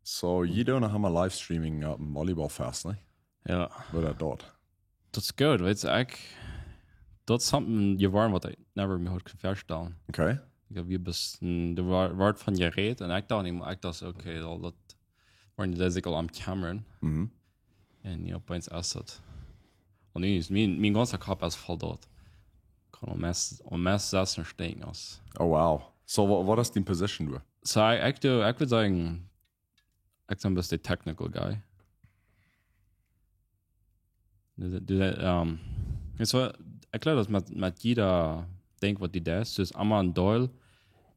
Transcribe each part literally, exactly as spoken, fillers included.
So, jie doonen noch emol Livestreaming opp een Volleyballfest, ne? Jo. Woo daut doa? Daut es goot, weetst, ekj, daut es something jeworden waut ekj never mie haud kunnen väastalen. Okay. Ekj hab hia best, doa wort von jerät un ekj docht, ekj docht, okay, aul daut, woaren dee sikj aul aum kjemmren. Mhm. Un jo, opp eens es daut. Un nu es mien, mien gaunza Kopp es voll doa. Kaun aul meist, aul meist sessen un stäakjen aus. Oh wow. So, wa-, waut es dien Position doa? So, ekj, ekj doo, ekj wudd sajen, ekj sie een bät de technical guy. Du, du, ähm, es wa-, ekj jleew daut met, met jieda Dinkj waut du deist, es emma een Deel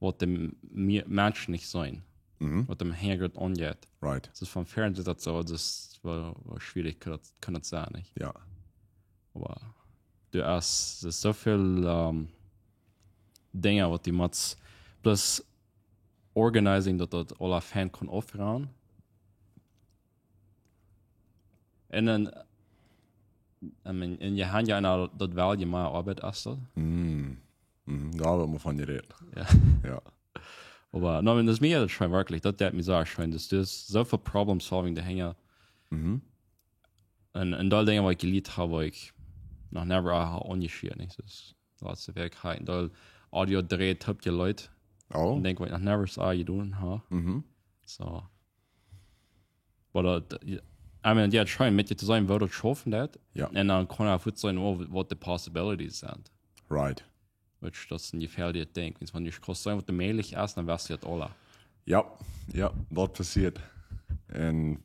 waut de M-, Menschen nich seenen, Mhm. waut em Hinjagrunt aunjeit. Right. Daut es von fäaren sitt daut soo, daut es woll, woll schwierich kaun daut, kaun daut sennen, nich? Jo. Oba du hast, daut es soo väl, ähm, Dinja waut du motst, plus organizing daut daut aula fein kaun aufraumen. Un dan, I mean, un jie haben jo noch daut, daut Value mea Oabeit es daut. Mhm. Mhm. Doa hab wie von jerät. Jo. Jo. Oba, no, daut es mie daut scheen werkjlich, daut deit mie soo scheen. Daut es soo väl Problem Solving doahinja. Mhm. Un, un daut Dinja waut ekj jelieet hab, waut ekj noch never hab aunjeschieet, nich? Daut es, latste Wäakj hab ekj een Deel Audio dree Tipp jelieet. Oh. Un Dinkj waut ekj noch never soo jedonen hab. Mhm. So. Oba daut, I mean, jo, scheen met die to sennen, woo daut schaufen deit. Jo. Un dan kaun ekj goot seenen, oh, waut de possibilities sent. Right. Which, daut es een jefäadeljet Dinkj. Wan du kaust seenen waut de mäajlich es, dan weetst du daut aula. Jo, jo, daut passieet. Un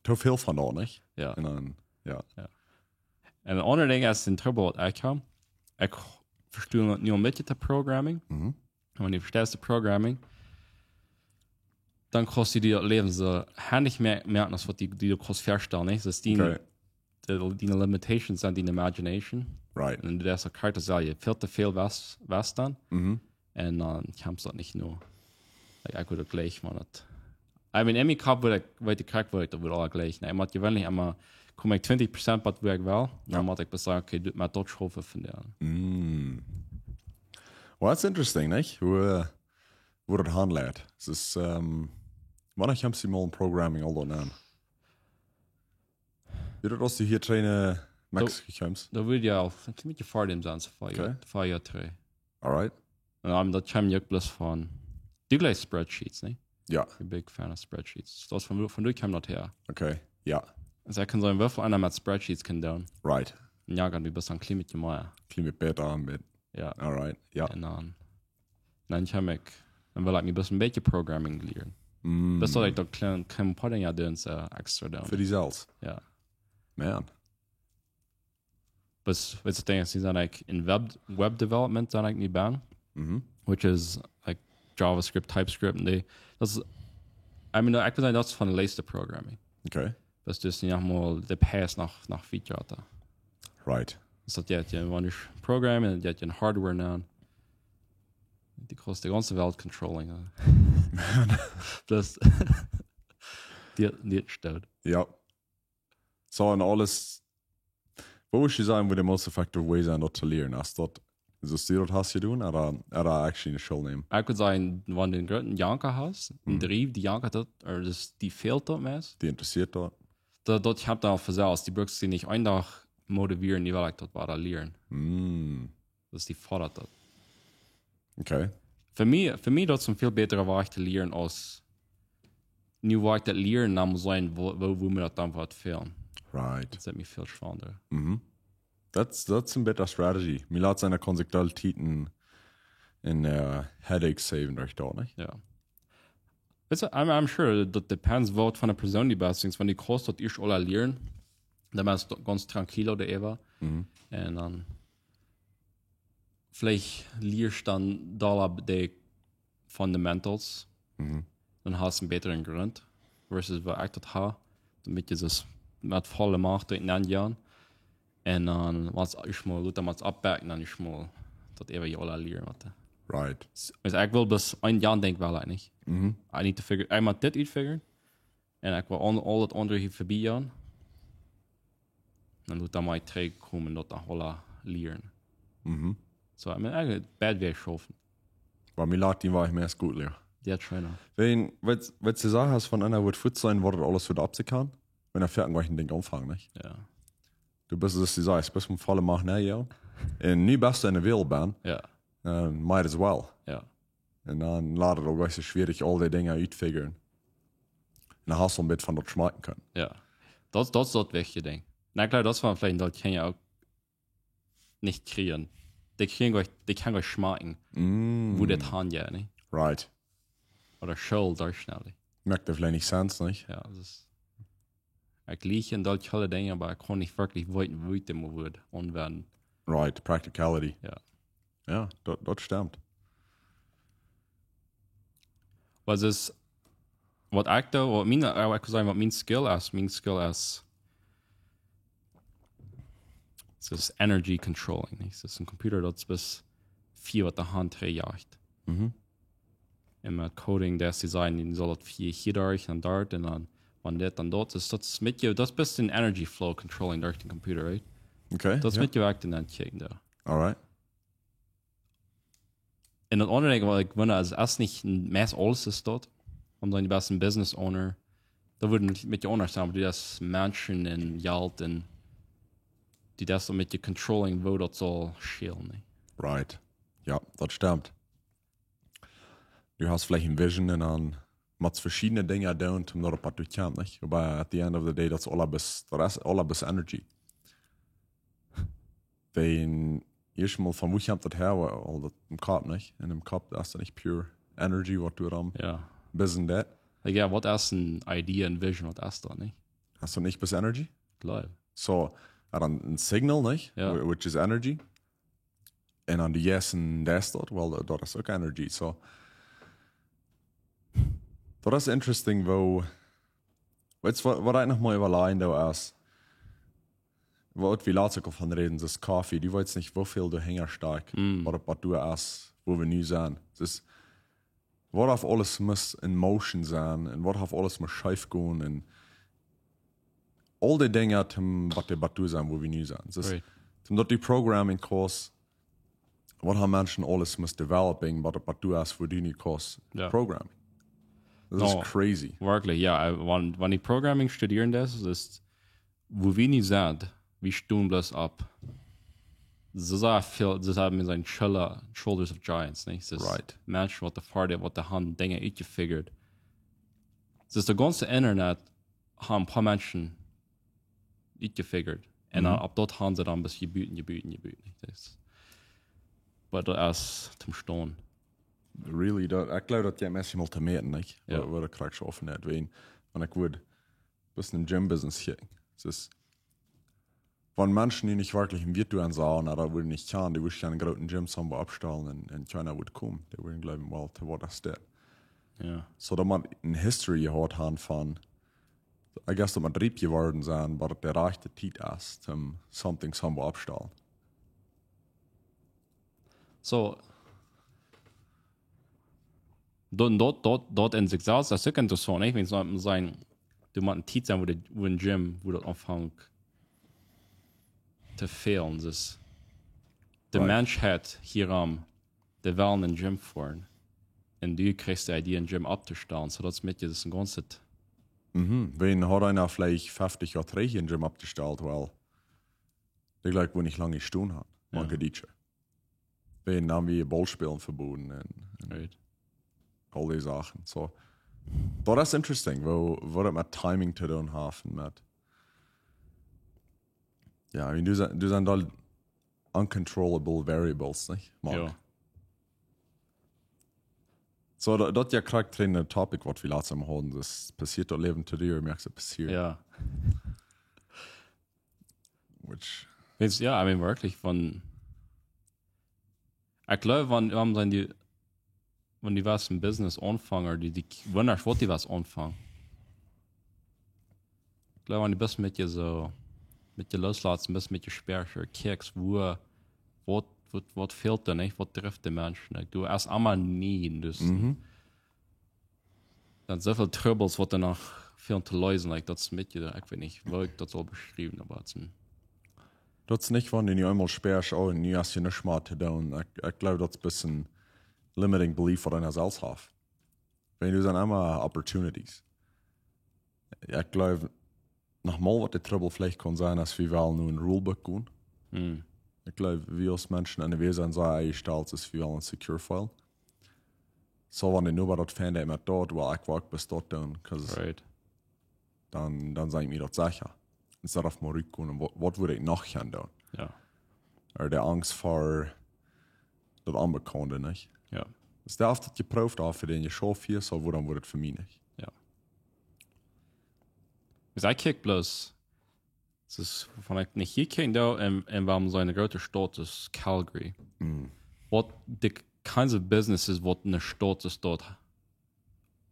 too väl von daut, nich? Jo. Un dan, jo. Un een aundret Dinkj es een Trubbel waut ekj hab. Ekj vestonen nu een bät de Programming. Mhm. Un wan du vesteist de Programming, dan kaust du die daut Läwen soo haundich moaken aus waut du, du die kaust väastalen, nich? Daut es die, Okay. de, die Limitations aun die Imagination. Right. Un daut es uk krakjt, daut jie väl too väl wes-, weeten. Mhm. Un dan kjemt daut nich no. Like, ekj wudd uk jlikj, wan daut, I mean, en mien Kopp wudd ekj, weet ekj krakjt, wudd ekj daut wudd aula jlikj. Nä, ekj mott jeweenlich emol, kom ekj twintich Prozent bat wua ekj well, dan Jo. mott ekj best sajen, okay, du, met daut schaufen von doa. Mm. Well, that's interesting, nich? Woo, äh, woo daut hanleit. Daut es, ähm, wanea kjemt Simon Programming aul doa aun? Woo daut aus du hia trainen Mexiko kjemst? Daut wudd jo aul een bät ver däm sennen, soo fäa Joa, Okay. fäa Joa trigj. Alright. Un dan, daut kjemt uk bloos von, du jlikjst Spreadsheets, nich? Jo. Ekj been big fan of Spreadsheets. Daut es von, von doa kjemt daut häa. Okay. Jo. Daut ekj kaun seenen, woo väl eena met Spreadsheets kaun doonen. Right. Un jo, dan du best een kjlien bät mea. Kjlien bät bäta met. Jo. Alright. Jo. Un dan, dan kjeem ekj, dan well ekj mie best een bät Programming lieren. Mm. Best daut ekj daut kjlien, kjlien poa Dinja doonen, soo extra doonen. Fa die selfst. Jo. Man. Best, weetst du, Dinja, see sent ekj en Web, Web Development sent ekj nu bie, Mhm. which is like JavaScript, TypeScript, un dee, daut es, I mean, ekj wudd sajen, daut es von de leefste Programming. Okay. Daut es nu noch mol, de Path noch, noch väl kjarta. Right. Daut es, jo, jo, wan du Programming, un jo, jo, Hardware aun. Du kaust de gaunze Welt controlling, jo. Daut, die, die steit. Jo. So, un aules, woo wudd jie sajen, wudd de most effective way sennen, daut to lieren? Es daut, soo aus du daut hast jedonen, ooda, ooda actually ne School nämen? Ekj wudd sajen, wan du een grooten Janka hast, een Mhm. Drief, dee jankat daut, ooda daut, dee fält daut meist, Die interesseet daut. daut, daut kjemt dan von selfst. Du brukst die nich een Dach motivieren, dee well ekj daut wada lieren. Mm. Daut dee foddat daut. Okay. Fa mie, fa mie daut es een väl bätra Wajch to lieren aus, nu woo ekj daut lieren, dan mott sennen, woo, woo, woo mie daut dan woat fälen. Right. Daut es mie väl schwanda. Mhm. Daut, daut es een bätra Strategy. Mie lat sennen, kaun sikj doll Tiet en, en, äh, Headaches saven derch daut, nich? Jo. It's a, I'm, I'm sure daut depends waut von de Persoon dee best. Wan dee kaust daut ieescht aula lieren, dan best du gaunz tranquilo doaräwa. Mhm. Un dan veleicht lieescht dan doa de Fundamentals. Mhm. Dan hast du een bätren Grunt. Versus woo ekj daut hab. Dan mott du daut met volle Macht doa nenn gonen. Un dan motst ieescht mol, dan motst oppbauwen, dan ieescht mol daut äwa je aula lieren, waut. Right. Aulsoo ekj well best een Joa Dinkj well ekj nich. Mhm. I need to figure, ekj mott dit utfiguren. Un ekj well aul, aul daut aundre hia verbie gonen. Dan lot dan mau trigjkomen un daut dan aula lieren. Mhm. So, I mean, ekj, bad way schaufen. Bie mie lat dee Wajch meist goot lieren. Wan, wan du sajchst, von eena woat fuaz sennen, woat daut aules wada oppkomen, wan eena foaken nich een Dinkj aunfangt, nich? Jo. Du best, soo aus du sajchst, best von volle Macht, nä, jo. Un nu best du enne Wäl benne. Jo. Might as well. Jo. Un dan lat et uk nich soo schwierich, aul dee Dinja utfiguren. Un dan hast du een bät von daut schmakjen kjennen. Jo. Daut, daut es daut wichtje Dinkj. Na kloa, daut es veleicht daut Kjinja uk nich kjrieen. Dee kjrieen nich, dee kjennen nich schmakjen, woo daut han jeit, nä? Right. Ooda School, doa schnell. Moakt veleicht nich sense, nich? Jo, daut es, ekj leew en daut aule Dinja, oba ekj kaun nich werkjlich weeten, woo ekj daut mott aunwenjen. Right, practicality. Jo. Jo, daut, daut stemt. Waut es, waut ekj doo, waut mien, eh, ekj saul sajen, waut mien Skill es, mien Skill es, daut es energy controlling, nich? Daut es een Computer, daut es bloos fa waut de Haunt trigjjeit. Mhm. Un met coding, daut es design, dan saul daut fa hia derch un doa un dan, wan dit dan daut es, daut es met je, daut es bloos een energy flow controlling derch dän Computer, right? Okay, daut es jo. Met je werkjt en daut kjikjen doa. All right. Un daut aundre Dinkj, waut ekj wunda, es, es nich meist aules es daut. Om dan de baste Business Owner, daut wudd een bät aundasch sennen, oba du hast Menschen un Jelt un du hast dan met je controlling, woo daut saul schmäaren, nä? Right. Jo, daut stemt. Du hast veleicht eene Vision un dan motst du veschiedne Dinja doonen, om doaropp to komen, nich? Oba at the end of the day, daut es aul bloos, daut es aul bloos energy. Dan ieescht mol, von wua kjemt daut häa? Well, aul daut em Kopp, nich? Un em Kopp es daut nich pure energy, waut du dan Jo. best en daut. Like, jo, waut es een idea, een vision, waut es daut, nich? Es daut nich bloos energy? Kloa. So, dan een signal, nich? Jo. Wh-, which is energy. Un dan de yes un daut, well, daut, daut es uk energy. So, daut es interesting, woo, weetst, waut, waut ekj noch mol äwalajen doo es, waut wie latst uk aul von räden, daut es Koffie. Du weetst nich, woo väl doahinja steit, Mm. waut, waut doa es, wua wie nu sent. Daut es, waut haft aules must in motion sennen un waut haft aules must scheef gonen un aul dee Dinja, toom waut de Batu sennen, wua wie nu sent. Daut es, Right. toom daut dee Programming Course, waut haben Menschen aules must developing, waut, waut du hast, wua du nu Course Jo. Programming. Daut es No. crazy. Werkjlich, jo. Eh, wan, wan du Programming studieren deist, daut es, wua wie nu sent, wie stonen bloos opp. Soo sea väl, soo haben wie sent Schul-, Shoulders of Giants, nich? Daut es Right. Menschen, waut de Farde, waut de Haunt Dinja utjefiguat. Daut es daut gaunze Internet, haben een poa Menschen utjefiguat. Un dan Mhm. opp daut haben see dan bloos jebut, jebut, jebut, nich? Daut es, oba daut es toom Stonen. Really, daut, ekj gloow, daut jie meist mol to mäten, nich? Jo. Wua, wua de Krakjt opp un nich, wan, wan ekj wudd bloos en Gym-Business kjikjen. Daut es, wan Menschen nu nich werkjlich een Virtual sajen, na, daut wudd nich gonen, dee wudden een grooten Gym somewhere oppstalen un, un kjeena wudd komen. Dee wudden jleewen, well, to waut es daut? Jo. So, daut mott eene History jehaut haben von, I guess, daut mott reep jeworden sennen, oba daut de rajchte Tiet es, om something somewhere oppstalen. So, dan daut, daut, daut en sikj selfst, daut es uk interessaunt, nich? Wan see sajen, doa mott eene Tiet sennen, wua de, wua een Gym, wua daut aunfangt to fälen. Daut es, de Right. Menschheit hia aun, dee wellen een Gym foaren. Un du kjrichst de Idee, een Gym opptostalen. So, daut es met je, daut es een gaunzet Mhm. Wan haud eena veleicht feftich Joa trigj een Gym oppjestalt, well, dee jlikj wua nich lang jestonen haud. Jo. Mank de Dietsche. Wan dan wia Baulieren vebooden un, un Right. aul dee Sachen. So, daut es interesting, woo, waut daut met Timing to doonen haft un met, jo, I mean, doa sent, doa sent aul uncontrollable variables, nich? Mank. Jo. So, daut, daut es jo krakjt een Topic, waut wie latst mol hauden, daut passieet daut Läwen to die, moakst et passieren. Jo. Which Weetst, jo, I mean, werkjlich, wan, ekj gloow, wan, wan dan du, wan du west een Business aunfangen, du, du wundasch, waut du west aunfangen. Ekj gloow, wan du best met je soo, met je loslaten, best met je spären, kjikjst, wua, waut, waut, waut fält doa, nich? Waut drift de Menschen? Like, du hast emma nie, daut es Mhm. dan soo väl Trubbels, waut doa noch fält to leesen, like, daut es met je, ekj weet nich, woo ekj daut saul beschriewen, oba daut es een Daut es nich, wan du nu eemol späst, oh, nu hast du nuscht mea to doonen. Ekj, ekj gloow, daut es een bät een limiting belief, waut eena selfst haft. Wan doa sent emma opportunities. Jo, ekj gleew, noch mol waut de Trubbel veleicht kaun sennen, aus wie wellen nu een rulebook gonen. Ekj gleew, wie aus Menschen enne Wesen soo enjestalt, aus wie wellen secure file. Soo, wan de Noba daut finjt, met daut, well, ekj woa uk bloos daut doonen, 'cause dan, dan sie ekj mie daut secha. Instead of mol rutgonen, waut, waut wudd ekj noch gonen doonen? Jo. Ooda de Angst ver daut Onbekaude, nich? Jo. Aus dee haft daut jeprooft, auf dee jeschaft haft, soo, wuarom wudd et fa mie nich? Jo. Wiels ekj kjikj bloos, daut es, wan ekj nich hia kjikj, doa en, en wuarom soo eene groote Staut aus Calgary. Waut de kinds of businesses waut eene Staut aus daut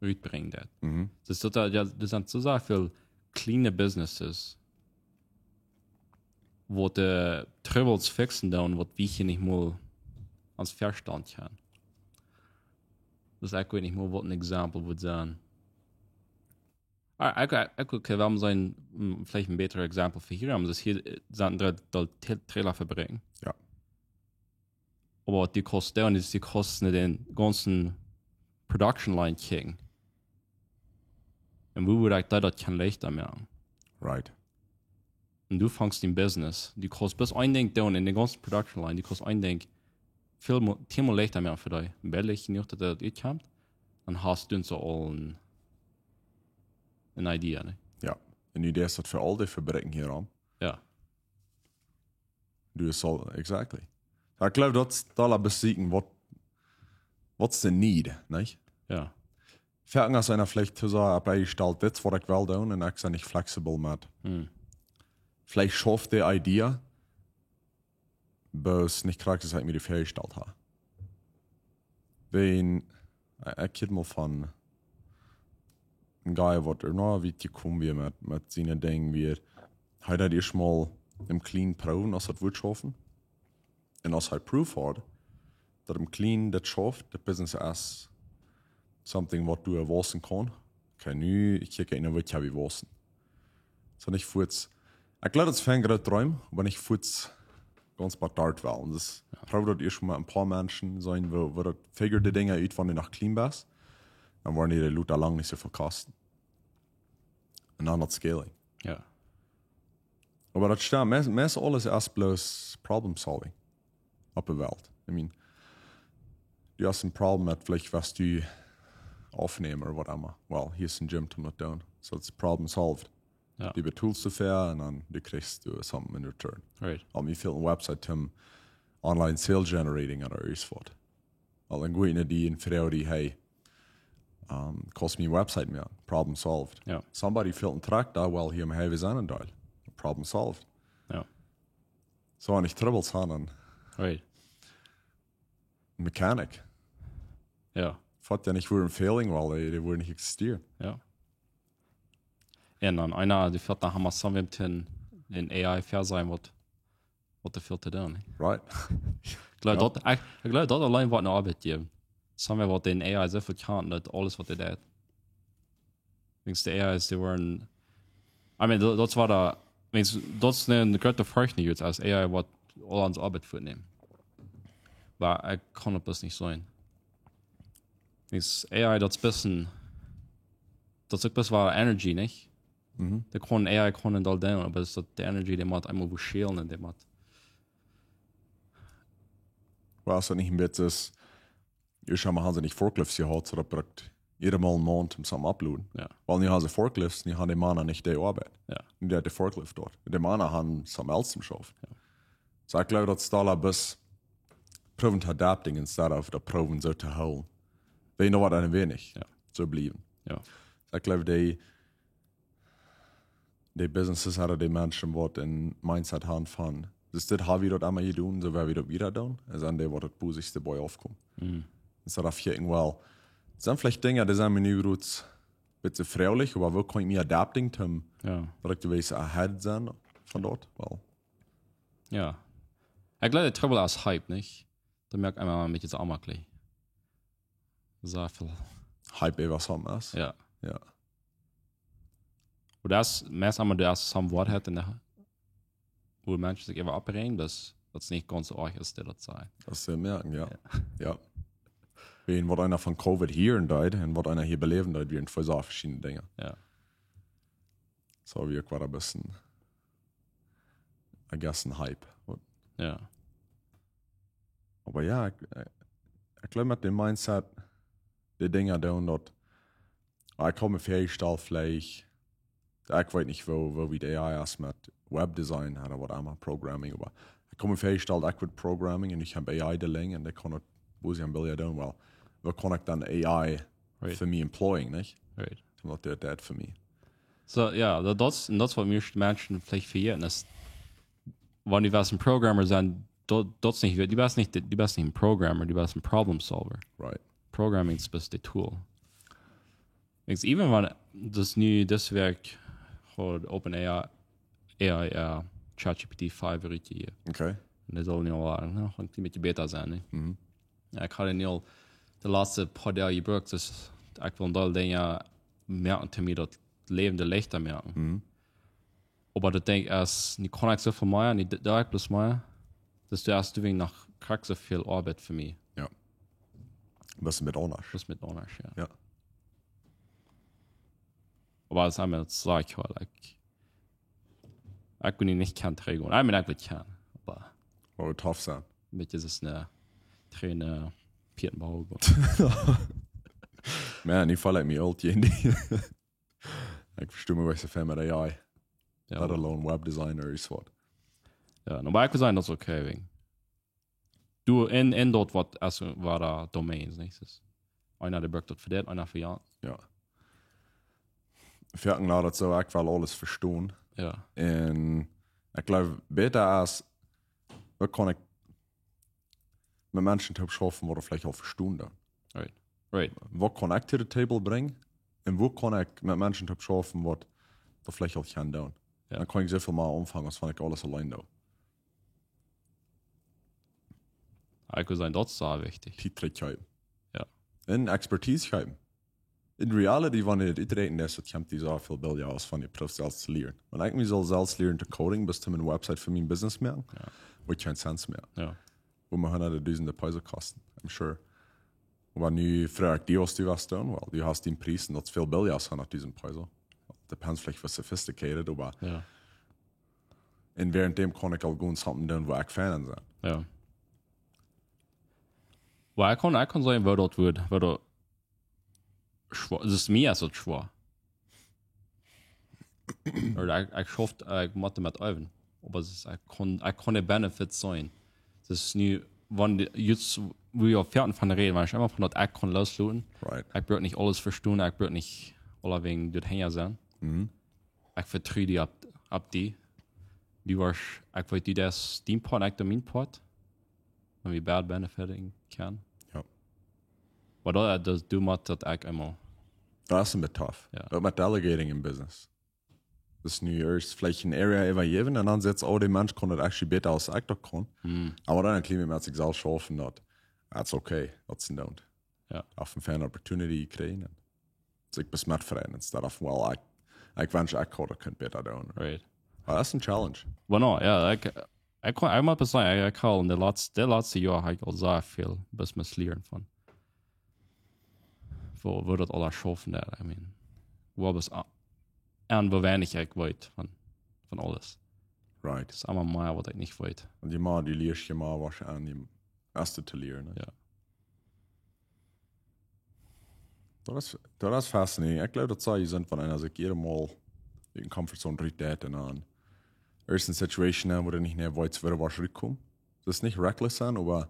rutbrinjt. Daut, jo, doa sent soo sea väl kjliene businesses, waut de Trubbels fixen doonen, waut wie hia nich mol ons väastalen kjennen. Daut es, ekj weet nich mol waut een Exempel wudd sennen. Ah, ekj, ekj, ekj, okay, wuarom soo een, mm, veleicht een bätret Exempel fa hia, oba daut hia, äh, sent dree, dree Trailerfabriken. Jo. Oba waut dee kosten, es, dee kosten dän gaunzen Production Line kjikjen. Un woo wudd ekj daut, daut kjennen leichta moaken? Right. Un du fangst een Business. Du kaust bloos een Dinkj doonen en de gaunze Production Line. Du kaust een Dinkj väl mo-, tieenmol leichta moaken fa die. Billig jenuach daut et utkjemt. Dan hast du soo aul een, een Idee, nä? Jo. Un nu deist daut fa aul dee Fabriken hia aun. Jo. Du hast aul, exactly. Jo, ekj gleew, daut es daut aula besieekjen, waut, what's the need, nich? Jo. Foaken es eena veleicht too sea opp enjestalt, dit es waut ekj well doonen, un ekj sie nich flexible met. Veleicht schauft de Idee, bloos nich krakjt aus ekj mie dee väajestalt hab. Wan, ekj kjikj mol von een Guy, waut ea no wiet jekomen wia met, met siene Dinja, wia, hee deed ieescht mol em Clean proowen, aus daut wudd schaufen. Un aus hee Proof haud, daut em Clean daut schauft, daut Business es something waut du erwausen kaust. Okay, nu, ekj kjikj, nu woa ekj wausen. Soo nich fuaz. Ekj gleew, daut es een grootet Dream, oba nich fuaz gaunz bie daut wellen. Daut, jo, proow daut ieescht mol een poa Menschen seenen, woo, woo daut figure de Dinja ut, wan du noch clean best. Dan woaren dee lota lang nich soo väl kosten. Un dan daut scaling. Jo. Oba daut stemt, meist, meist aules es bloos problem solving opp de Welt. I mean, du hast een Problem met veleicht waut du aufnemen ooda whatever. Well, hia es een Gym toom daut doonen. So it's problem solved. Jo. Du betoolst doafäa un dan du kjrichst du something in return. Right. Oba mie fält eene Website toom online sales generating ooda irjent waut. Well, dan go ekj no dee un froag dee, hey, um, kaust mie eene Website moaken. Problem solved. Jo. Somebody fält een Truck doa, well, hia em Highway sent een Deel. Problem solved. Jo. Soo, wan ekj Trubbels hab, dan Right. Mechanic. Jo. Foat jo nich wua een failing, well, dee, dee wudden nich existieren. Jo. Un dan eena, dee fält dan hamas somewhere en, en A I väa sennen, waut, waut dee väl to doonen, nä? Right. Ekj gleew, jo, daut, ekj, ekj gleew, daut auleen woat eene Oabeit jäwen. Somewhere waut de A I soo väl kaun, daut aules waut dee deit. Denkjst de A Is, dee woaren, I mean, daut, daut es waut, I mean, daut es eene groote Froag nu, aus A I woat aul onse Oabeit wajchnämen. Oba ekj kaun daut bloos nich seenen. Denkjst A I, daut es bloos een, daut es uk bloos waut Energy, nich? Mhm. Dee kaun, A I kaun daut doonen, oba es daut de Energy, dee mott eemol woo schälen un dee mott. Well, es daut nich een bät, es, ieescht emol haben see nich Forklifts jehaut, soo daut brukt jieda Mol een Maun toom something uploaden. Jo. Well, nu haben see Forklifts, nu haben de Mana nich dee Oabeit. Jo. Nu deit de Forklift doa. De Mana haben something else toom schaufen. Jo. Soo, ekj gleew, daut es doa bloos proowen to adapting instead of daut proowen soo to hoolen. Wan noch waut aun weinich. Jo. Soo bliewen. Jo. Soo, ekj gleew, dee de Businesses ooda de Menschen waut een Mindset haben von, dus dit hab wie daut emol jedonen, soo woa wie daut wada doonen. Un dan dee waut daut bosich de Boy aufkomen. Mhm. Instead of thinking, well, et sent veleicht Dinja, dee sent mie nu groots een bät froaglich, oba woo kaun ekj mie adapting toom, jo, daut ekj een bät ahead sie von daut? Well. Jo. Ekj gleew, de Trubbel es Hype, nich? Daut moakt eemol een bät soo onjemakjlich. Soo väl. Hype äwa something es. Jo. Jo. Oba daut es, meist emol, daut es some Woarheit en de, wua Menschen sikj äwa opregen, daut, daut es nich gaunz soo oajch aus dee daut sajen. Daut see moakjen, jo. Jo. Jo. Wäajen waut eena von Covid hieren deed un waut eena hia beläwen deed, wieren twee sea veschiedne Dinja. Ja. So, wie uk wada een bät, I guess, een Hype. Ja. Oba jo, ekj, ekj, ekj jleew met däm Mindset, de Dinja doonen daut, ekj kaun mie väajestalt, veleicht, ekj weet nich woo, woo wiet A I es met Webdesign ooda waut emma, Programming, oba ekj kaun mie väajestalt, ekj wudd Programming un ekj hab A I doa lijen un ekj kaun daut, woo see am Bill doonen, well, woo kaun ekj dan A I Right. fa mie employen, nich? Right. Daut deit daut fa mie. So, ja, daut, daut, es- un daut es waut mie Menschen veleicht vejäten es, wan du west een Programmer sennen, daut, daut es nich, du best nich, du best nich een Programmer, du best een Problem Solver. Right. Programming es bloos de Tool. Denkst, even wan daut nu dit Wäakj haud OpenAI, A I, uh, ChatGPT five rutjejäft. Okay. Un daut saul nu aul, no, een kjlien bät bäta sennen, nä? Mhm. Jo, ekj haud nu aul de latste poa Doag jebrukt, dus ekj well een Deel Dinja moaken, om mie daut Läwen leichta moaken. Mhm. Oba daut Dinkj es, nu kaun ekj soo väl mea, nu doo ekj bloos mea. Dus du hast doawäajen noch krakjt soo väl Oabeit fa mie. Daut es een bät aundasch. Daut es een bät aundasch, jo. Jo. Oba daut es emma, daut saj ekj wel, ekj, ekj wudd nich kjennen trigjgonen. I mean, ekj wudd kjennen, oba Daut wudd tough sennen. met dit es een, een Pietenbau. Man, nu feel ekj mie oolt, Andy. Ekj vesto mie waut see von met A I. Jo. Let alone Webdesigner ooda waut. Jo, nu, oba ekj wudd sajen, daut es okay, wäajen. Du, en, en daut waut, aus, wada Domains, nich? Dus eena dee brukt daut fa dit, eena fa jo. Jo. Foaken lat daut soo, ekj well aules vestonen. Jo. Un ekj jleew, bäta es, woo kaun ekj met Menschen toop schaufen, waut veleicht aul vestonen doonen. Right. Right. Waut kaun ekj to de Table brinjen? Un woo kaun ekj met Menschen toop schaufen, waut veleicht aul kjennen doonen? Jo. Dan kaun ekj soo väl mea aunfangen, aus wan ekj aules auleen doo. Ekj wudd sajen, daut es sea wichtich. Tiet trigjkjeepen. Jo. Un Expertise kjeepen. In reality, wan du daut uträakjnen deist, daut kjemt die soo väl billja aus wan du proowst selfst to lieren. Wan ekj mie saul selfst lieren to coding, bat ekj eene Website fa mien Business moak, Jo. wudd kjeen Sense mea. Jo. Wudd mie hunderte Dusende Pesos kosten, I'm sure. Oba nu froag ekj die, waut du west doonen, well, du hast dän Pries un daut es väl billja aus hunderte Dusende Pesos. Depends veleicht, woo sophisticated, oba Jo. un wäarenddäm kaun ekj aul gonen something doonen, wua ekj fein en sie. Jo. Oba ekj kaun, ekj kaun sajen, woo daut wudd, woo daut schwoa, daut es mie es daut schwoa. Ooda ekj, ekj schauf, ekj mott doamet äwen. Oba daut es, ekj kaun, ekj kaun de Benefits seenen. Daut es nu, wan de, just, woo wie foaken von räden, wan ekj emma von daut ekj kaun loosloten. Right. Ekj bruck nich aules vestonen, ekj bruck nich aulawäajen doa hinja sennen. Mhm. Ekj vetru die opp, opp die. Du woascht, ekj weet, du deist dien Poat, ekj doo mien Poat. Un wie beid benefiting kjennen. Jo. Oba daut, daut, du motst daut ekj emol. Daut es een bät tough. Jo. Uk met delegating in business. Daut es nu ieescht veleicht een Area äwajäwen un dan sitst, oh, dee Mensch kaun daut actually bäta aus ekj daut kaun. Hm. Oba dan een kjlien bät met sikj selfst schaufen, daut, that's okay, daut es don't. Jo. Opp eene feine Opportunity kjrieen. Un sikj besmet freien, instead of, well, ekj, ekj wensch, ekj haud daut kunt bäta doonen. Right. Oba daut es een Challenge. Oba no, jo, ekj, ekj kaun, ekj mott sajen, ekj, ekj hab en de latste, de latste Joa hab ekj aul sea väl business lieren von. Woo, woo daut aules schaufen deit, I mean. Woo bat a-, un woo weinich ekj weet von, von aules. Right. Daut es emma mea waut ekj nich weet. Un je mea du lieescht, je mea woascht du aun, je ieeschte to lieren, nä? Jo. Daut es, daut es fascinating. Ekj jleew, daut saul je sennen, wan eena sikj emol ut de Comfort Zone rutdeit un dan ieescht eene Situation, nä, wua du nich mea weetst, woo du woascht rutkomen. Daut es nich reckless sennen, oba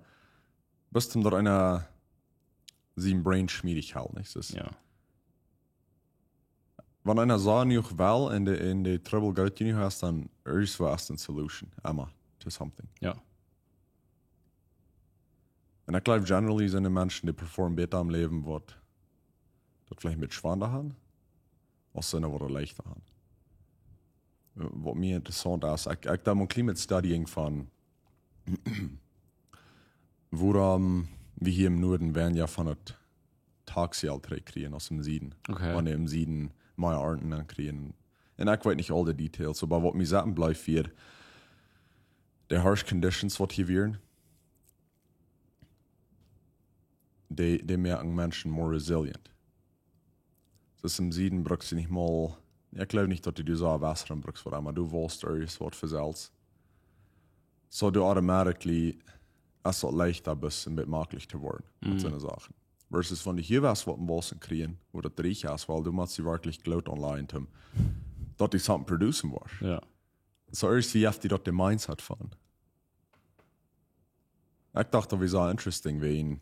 bloos om daut eena sien Brain schmiedig halten, nich? Daut es, Jo. wan eena soo jenuach well un de, un de Trubbel groot jenuach es, dan ieescht woascht du eene Solution, emma, to something. Jo. Un ekj jleew, generally sent de Menschen, dee performen bäta em Läwen, waut daut veleicht een bät schwanda haben, aus sent, waut daut leichta haben. Waut mie interessaunt es, ekj, ekj deed mol een kjlien bät studying von, wuarom wie hia em Nuaden weinja von daut Taxgeld trigjkjrieen aus em Sieden. Okay. Wan wie em Sieden mea Arnten aunjekjräajen. Un ekj weet nich aul de details, oba waut mie sitten bleef wia, de harsh conditions waut hia wieren. dee, dee moaken Menschen more resilient. Daut es em Sieden, brukst du nich mol, ekj jleew nich, daut du die soo waut waut bruckst, waut emma du woascht, ooda soo waut fa selfst. So du automatically, es daut leichta, best een bät maklich to woaren met soone Sachen. Versus wan du hia waut em Wausen kjrieen, wua daut rikj es, wiels du motst die werkjlich Jelt aunlajen, om daut du something producen woascht. Ja. So ieescht, woo haft die daut de Mindset von? Ekj docht, daut wia soo interesting, wan,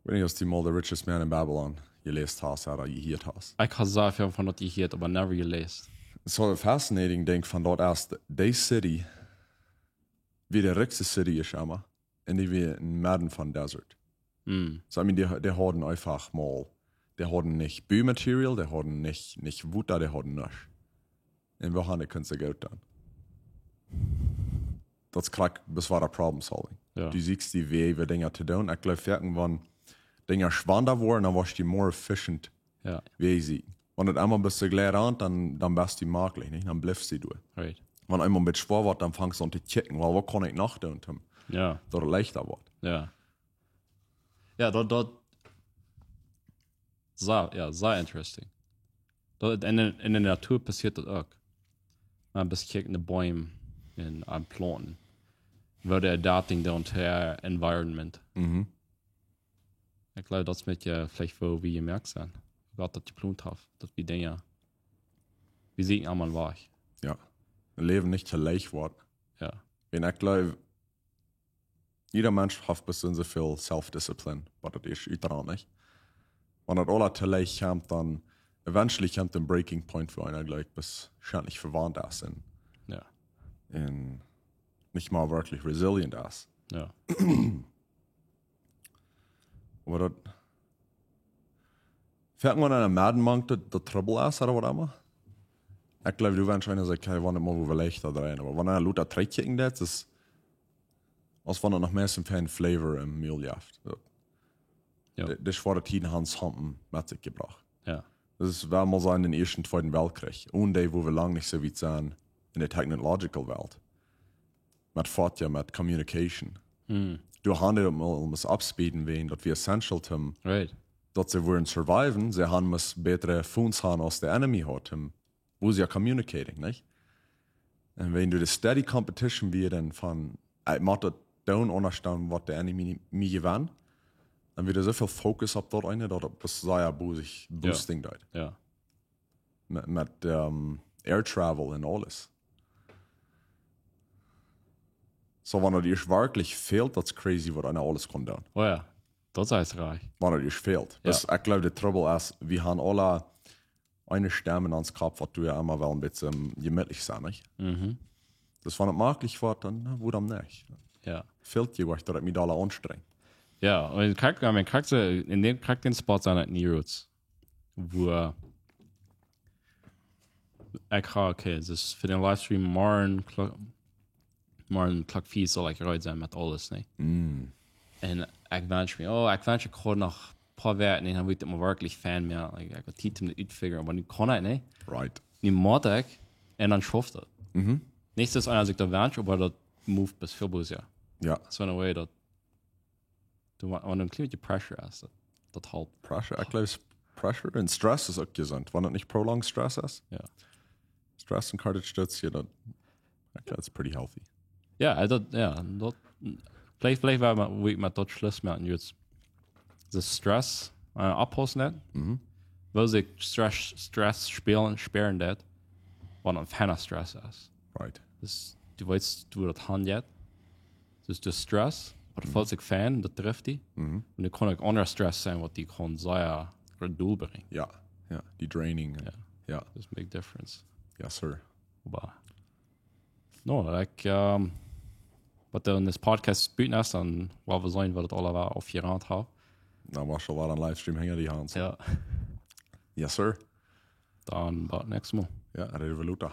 wan ekj aus die mol The Richest Man in Babylon jeläst haud, ooda jehieet haud. Ekj haud sea väl von daut jehieet, oba never jeläst. So the fascinating thing von daut es, dee city, wia de rikjste city es emma, un dee wia en Medden von desert. Mm. So, I mean, dee, dee hauden eefach mol, dee hauden nich Bumaterial, dee hauden nich, nich Wota, dee hauden nuscht. Un woo han dee kunnen soo goot doonen? Daut es krakjt, daut wia problem solving. Ja. Du sitst die Wäaj, woo Dinja to doonen. Ekj jleew, werkjlich, wan Dinja schwanda woaren, dan woascht du more efficient Ja, Wäaj seenen. Wan daut emol best du jlikj aun, dan, dan best du maklich, nich? Dan blifst du doa. Right. Wan eemol een bät schwoa woat, dan fangst du aun to kjikjen, well, waut kaun ekj noch doonen, om Ja, daut et leichta woat? ja. Ja, daut, daut, sea, ja, sea interesting. Daut, en, de- en de Natua passieet daut uk. Mau best kjikjen no Beem un aun Plaunten. Woo dee adapting doonen to äa environment. Mhm. Ekj jleew, daut es met je veleicht, woo wie jemoakt sent. Gott daut jeplont haft, daut wie Dinja, wie seenen emma wajch. Ja. Een Läwen nich to leicht woat. Ja, Un ekj jleew, jieda Mensch haft bestemmt soo väl Self-Discipline, waut daut es, utdauernd, nich? Wan daut aula to leicht kjemt, dan eventually kjemt een breaking point, wua eena, jleew ekj, wahrscheinlich vewant es un, ja, un nich mea werkjlich resilient es. ja. Oba daut, fält mau aun de Medden mank daut, daut Trubbel es, ooda waut emma. Ekj jleew, du wenscht eena, daut ekj, hey, wan et mol, wua wie leichta dreien, oba wan eena luta trigjkjikjen deit, es, aus wan et noch mea een fein Flavor em Mul jeft. Daut, Ja. de, de schwoare Tieden han something met sikj jebrocht. Ja, Daut es, wie mol sajen, dän ieeschten, tweeden Weltkjrich. Un dee, wua wie lang nich soo wiet sent en de technological Welt. Met Foto, met Communication. mm. Du hast daut mol, mol upspeeden, wan daut wia essential, om Right. daut see wudden surviven, see han must bätre Phones han aus de enemy haud, om, woo see communicating, nich? Un wan du de steady competition wia dan von, ekj mott daut doonen, aundasch dan woat de enemy mie jewennen, dan wia soo väl Fokus opp daut eene, daut et sea boosich boosting deed. Ja. Met, met ehm, air travel un aules. So, wan daut die werkjlich fält, daut es crazy, waut eena aules kaun doonen. Oh ja, daut es rajcht. Wan daut die fält. Ja. Daut, ekj jleew, de Trubbel es, wie han aula eene Stemm en ons Kopp, waut du ja emma well een bät jemitlich sennen, nich? Mhm. Daut wan et maklich woat, dan, na, wuarom nich? Ja. Fält die waut, daut ekj mie doa aunstrenj. Ja, un krakjt, I mean, krakjt soo, en däm, krakjt dän Spot sent et Nerods. Wua ekj ha, okay, daut es fa dän Livestream morjen Klo-, morjen Klock fief saul ekj reed sennen met aules, nä? Mm. Un ekj wensch mie, oh, ekj wensch, ekj haud noch een poa Wäakj, nä, dan wudd ekj daut mol werkjlich fein moaken. Ekj, ekj haud Tiet om daut utfiguren, oba nu kaun ekj, nä? Right. Nu mott ekj, un dan schauft et. Mhm. Nich daut eena sikj daut wenscht, oba daut moved best väl boosja. Ja. So in a way daut du, wan du een kjlien bät pressure hast, daut, daut halpt. Pressure, ekj jleew, pressure un stress es uk jesunt. Wan et nich prolonged stress es. Ja. Stress un Carnage, daut es, ja, daut, ekj jleew, it's pretty healthy. Ja, eh, daut, ja, daut, veleicht, veleicht woa wie, woo wie met daut Schluss moaken, nu. Daut Stress, eh, oppaussen daut. Mhm. Woo sikj Stress, Stress spälen, spälen daut, wan et feiner Stress es. Right. Daut, du weetst, woo daut han jeit. Daut es de Stress, waut fält sikj fein, daut drift die. Mhm. Un dan kaun uk aundra Stress sennen, waut die kaun sea doll brinjen. Ja, ja, die draining. Ja. Ja. Daut es een big difference. Yes, sir. Oba, no, ekj, ehm, waut dan dise Podcast buten es, dan woa wie seenen, waut et aula wada oppjeraumt haft. Dan woa wie aul wada een Livestream hangen, die Hans. Ja. Yes, sir. Dan, bat next Mol. Ja, Revoluta.